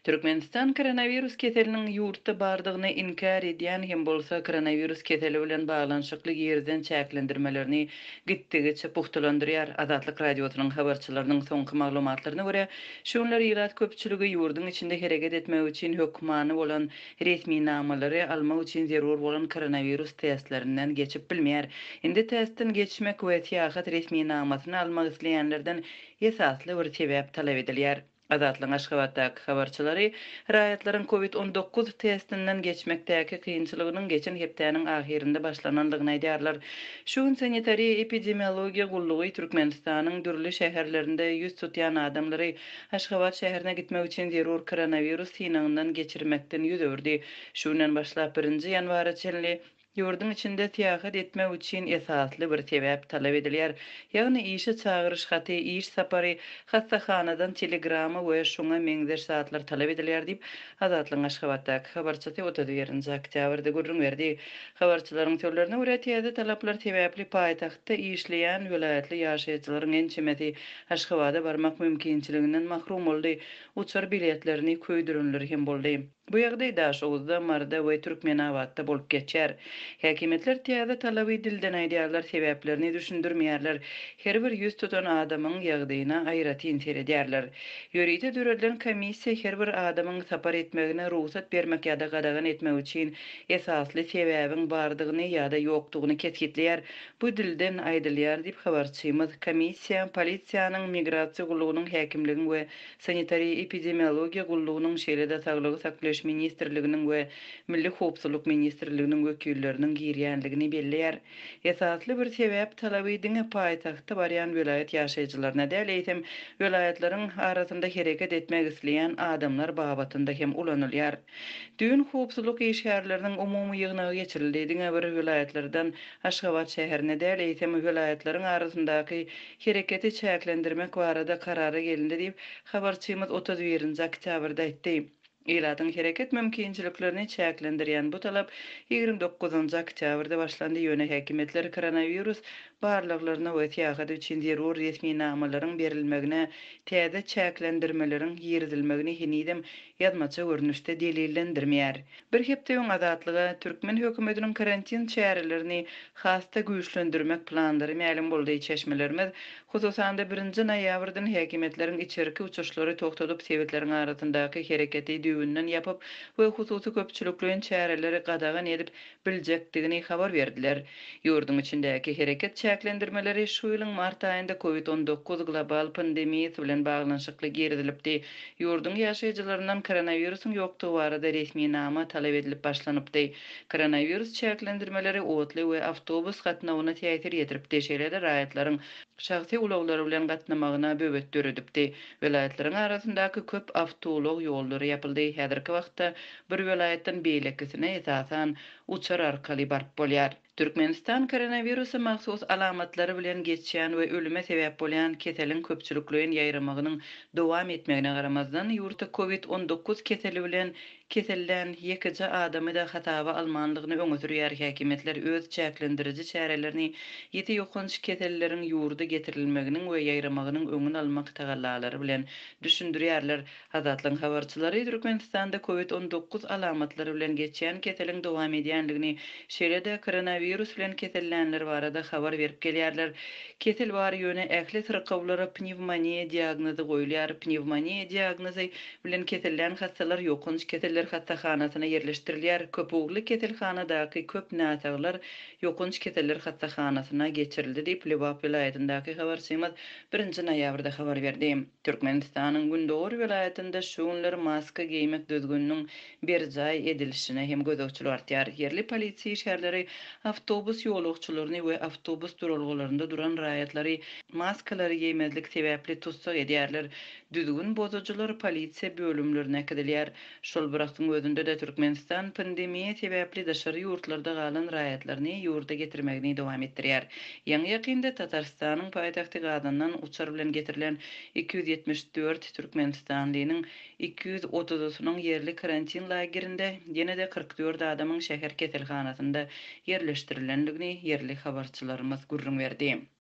Türkmenistan koronawirus keseliniň ýurtda bardygyny inkär edýän hem bolsa, koronawirus keseli bilen baglanyşykly girizen çäklendirmelerini gitdigiçe pugtalandyrýar. Azatlyk Radiosynyň habarçylarynyň soňky maglumatlaryna görä, şu günler ilat köpçüligi ýurduň içinde hereket etmek üçin hökmany bolan resminamalary almak üçin zerur bolan koronawirus testlerinden geçip bilmeýär. Indi testden geçmek we syýahat resminamasyny almak isleýänlerden esasly bir sebäp talap edilýär. Azatlygyň Aşgabatdaky habarçylary raýatlaryň Covid 19 testinden geçmekdäki kynçylygynyň geçen hepdäniň ahyrynda başlanandygyny aýdýarlar. Şu gün Sanitariýa-epidemiologiýa gullugy Türkmenistanyň dürli şäherlerinde ýüz tutýan adamlary Aşgabat şäherine gitmek üçin zerur koronawirus synagyndan geçirmekden ýüz öwürdi. Şu günden başlap birinji ýanwara çenli Ýurduň içinde syýahat etmek üçin esasly bir sebäp talap edilýär, ýagny işe çagyryş haty, iş sapary, hassahanadan telegramma we şuňa meňzeş zatlar talap edilýär diýip, Azatlygyň Aşgabatdaky habarçysy 31-nji oktýabrda gürrüň berdi. Habarçylaryň sözlerine görä, täze talaplar sebäpli paýtagtda işleýän welaýatly ýaşaýjylaryň ençemesi Aşgabada barmak mümkinçiliginden mahrum boldy, uçar biletlerini köýdürenleri hem boldy. Bu ýagdaý Daşoguzda, Maryda we Türkmenabatda bolup geçýär. Häkimiýetler täze talaby dilden aýdýarlar, sebäplerini düşündirmeýärler. Her bir ýüz tutan adamyň ýagdaýyna aýratyn seredýärler. Ýörite döredilen komissiýa her bir adamyň sapar etmegine rugsat bermek ýa-da gadagan etmek üçin esasly sebäbiň bardygyny ýa-da ýokdugyny kesgitleýär. Bu dilden aýdylýar diýip, habarçymyz komissiýa, polisiýanyň, migrasiýa gullugynyň, häkimligiň we Sanitariýa-epidemiologiýa gullugynyň, şeýle-de Saglygy saklaýyş ministrliginiň we Milli howpsuzlyk ministrliginiň wekilleriniň girýändigini belleýär. Esasly bir sebäp talaby diňe paýtagta barýan welaýat ýaşaýjylaryna däl, eýsem, welaýatlaryň arasynda hereket etmek isleýän adamlar babatynda hem ulanylýar. Düýn howpsuzlyk işgärleriniň umumy ýygnagy geçirildi. Diňe bir welaýatlardan Aşgabat şäherine däl, eýsem, welaýatlaryň arasyndaky Hereketi çäklendirmek barada karara gelindi diýip, habarçymyz 31-nji oktýabrda aýtdy. Ilatyň hereket mümkinçiliklerini çäklendirýän bu talap 29-njy oktýabrda başlandy, ýöne häkimiýetler koronawirus barlaglaryna we syýahat üçin zerur resminamalaryň berilmegine täze çäklendirmeleriň girizilmegini henizem ýazmaça görnüşde delillendirmeýär. Bir hepde öň Azatlyga türkmen hökümetiniň karantin çärelerini has-da güýçlendirmek planlary mälim boldy. Çeşmelerimiz, hususan-da, birinji noýabrdan häkimiýetleriň içerki uçuşlary togtadyp, sebitleriň arasyndaky hereketi düýbünden ýapyp we hususy köpçülikleýin çäreleri gadagan edip biljekdigini habar berdiler. Ýurduň içindäki hereket çäklendirmeleri şu ýylyň mart aýynda Covid 19 global pandemiýasy bilen baglanyşykly girizilipdi. Ýurduň ýaşaýjylaryndan koronawirusyň ýokdugy barada resminama talap edilip başlanypdy. Koronawirus çäklendirmeleri otly we awtobus gatnawyna täsir ýetiripdi, şeýle-de raýatlaryň şahsy ulaglary bilen gatnamagyna böwet döredipdi. Welaýatlaryň arasyndaky köp awtoulag ýollary ýapyldy. Häzirki wagtda bir welaýatdan beýlekisine, esasan, uçar arkaly baryp bolýar. Türkmenistan koronawirusa mahsus alamatlary bilen geçýän we ölüme sebäp bolýan keseliň köpçülikleýin ýaýramagynyň dowam etmegine garamazdan, ýurtda Covid 19 keseli bilen kesellän ýekeje adamy-da hasaba almandygyny öňe sürýär. Häkimiýetler öz çäklendiriji çärelerini ýiti ýokanç keselleriň ýurda getirilmeginiň we ýaýramagynyň öňüni almak tagallalary bilen düşündirýärler. Azatlygyň habarçylary Türkmenistanda Covid 19 alamatlary bilen geçýän keseliň dowam edýändigini, şeýle-de koronawirus bilen kesellänler barada habar berip gelýärler. Kesel bar, ýöne ähli syrkawlara pnewmoniýa diagnozy goýulýar. Pnewmoniýa diagnozy bilen kesellän hassalar ýokanç keseller hassahanasyna ýerleşdirilýär. Köpugurly keselhanadaky köp näsaglar ýokanç keseller hassahanasyna geçirildi diýip, Lebap welaýatyndaky habarçymyz birinji noýabrda habar berdi. Türkmenistanyň gündogar welaýatynda şu günler maska geýmek düzgüniniň berjaý edilişine hem gözegçilik artýar. Ýerli polisiýa işgärleri awtobus ýolagçylaryny we awtobus duralgalarynda duran raýatlary maskalary geýmezlik sebäpli tussag edýärler. Düzgün bozujylar polisiýa bölümlerine äkidilýär. Şol bir wagtyň özünde-de Türkmenistan pandemiýa sebäpli daşary ýurtlarda galan raýatlaryny ýurda getirmegini dowam etdirýär. Ýaňy-ýakynda Tatarystanyň paýtagty Gazandan uçar bilen getirilen 274 türkmenistanlynyň 230-ysynyň ýerli karantin lagerinde, ýene-de 44 adamyň şäher keselhanasynda ýerleşdirilendigini ýerli habarçylarymyz gürrüň berdi.